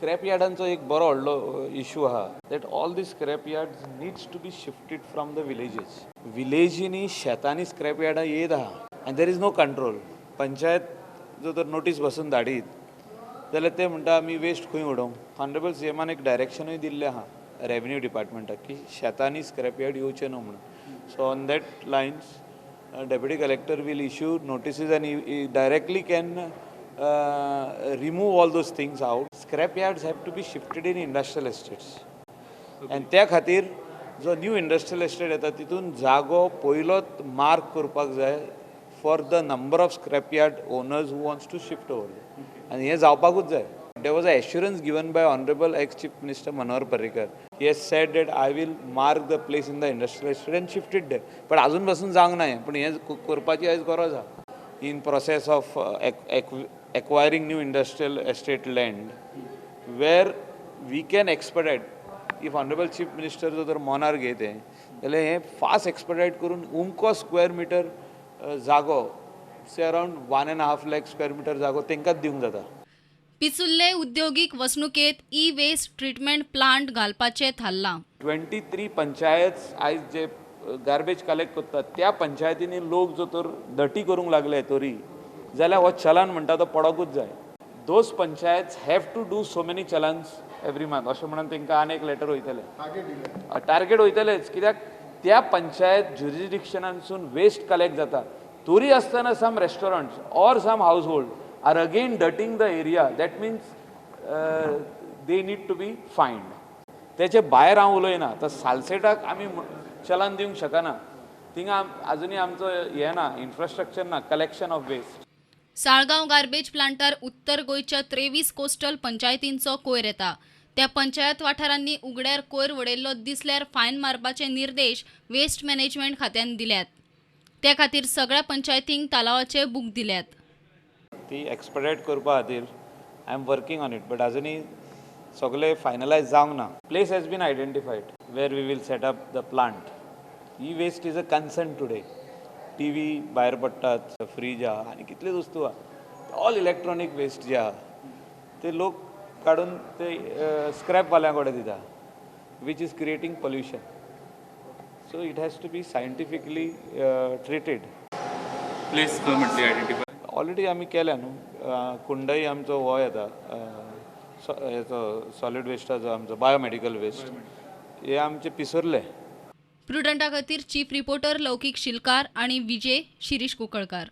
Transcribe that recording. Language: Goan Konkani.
स्क्रॅप यार्डांचो एक बरो व्हडलो इशू आहा that all the scrap yards needs to be shifted from the villages. विलेजींनी शेतांनी स्क्रॅप यार्डां येत आहा आनी there is no control. Panchayat जो तर नोटीस बसून धाडीत जाल्यार ते म्हणटा आमी वेस्ट खंय उडोवं. ऑनरेबल सी एमान एक डायरेक्शनूय दिल्लें आहा रेवेन्यू डिपार्टमेंटाक की शेतांनी स्क्रॅप यार्ड येवचें न्हू म्हणून. So on that lines deputy collector will issue notices and directly can remove all those things out. Scrap yards have to be shifted in industrial estates. आनी त्या खातीर जो न्यू इंडस्ट्रियल एस्टेट येता तितून जागो पयलोच मार्क करपाक जाय for the number of scrap yard owners who wants to shift over. आनी हें जावपाकूच जाय. There was a assurance given by honourable ex chief minister Manohar Parrikar. He has said that I will mark the place in the industrial estate and shift it there, but अजून पासून जावंक ना हें. पूण हें करपाची आयज गरज आहा. In process of acquiring new industrial estate land where we can expedite. If honourable chief minister जो तर मनार घेत हें जाल्यार हें फास्ट एक्सपेडायट करून उमको स्क्वेअर मिटर जागो, say around 1.5 lakh square meter जागो तांकांच दिवंक जाता. पिसुर्ले उद्योगीक वसणुकेत ई वेस्ट ट्रिटमेंट प्लांट घालपाचें थारलां. 23 पंचायत आयज जे गार्बेज कलेक्ट करतात त्या पंचायतींनी लोक जो तर डटी करूंक लागले तरी जाल्यार हो चलन म्हणटा तो पडोकूच जाय. Those panchayats have to do so many challans every month अशें म्हणून तांकां आनी एक लेटर वयतलें, टार्गेट वयतलेच. कित्याक त्या पंचायत ज्युरिडिक्शनांसून वेस्ट कलेक्ट जाता तरी आसतना some restaurants or some household are again dirtying the area. That means they need to be fined. तेचे भायर हांव उलयना. आतां सालसेटाक आमी चलन दिवंक शकना. थिंगा आजुनूय आमचो हें ना, इन्फ्रास्ट्रक्चर ना collection of waste. Saligao garbage प्लांटार उत्तर गोंयच्या 23 कोस्टल पंचायतींचो कोयर येता. त्या पंचायत वाठारांनी उगड्यार कोयर वडयल्लो दिसल्यार फायन मारपाचे निर्देश वेस्ट मॅनेजमेंट खात्यान दिल्यात. त्या खातीर सगळ्या पंचायतींक तालावाचे बूक दिल्यात. ती एक्सपेडायट करपा खातीर I am working on it, but अजुनूय सगळे फायनलायज जावंक ना. Place has been identified where we will set up the plant. E-waste is a concern today. TV भायर पडटात, फ्रीज आहा आनी कितल्योच वस्तू आहा. ऑल इलेक्ट्रॉनीक वेस्ट जे आहा ते लोक काडून ते स्क्रॅपवाल्यां कडेन दिता, which is creating pollution. So it has to be scientifically treated. Place खंय म्हटली आयडेंटिफाय? ऑलरेडी आमी केल्या न्हू. कुंडई आमचो हो येता, हेचो सॉलीड वेस्टाचो, आमचो बायोमेडिकल वेस्ट, हे आमचे पिसुर्ले. प्रुडंटा खातीर चीफ रिपोर्टर लौकीक शिलकार आणि विजय शिरीष कुंकळकार.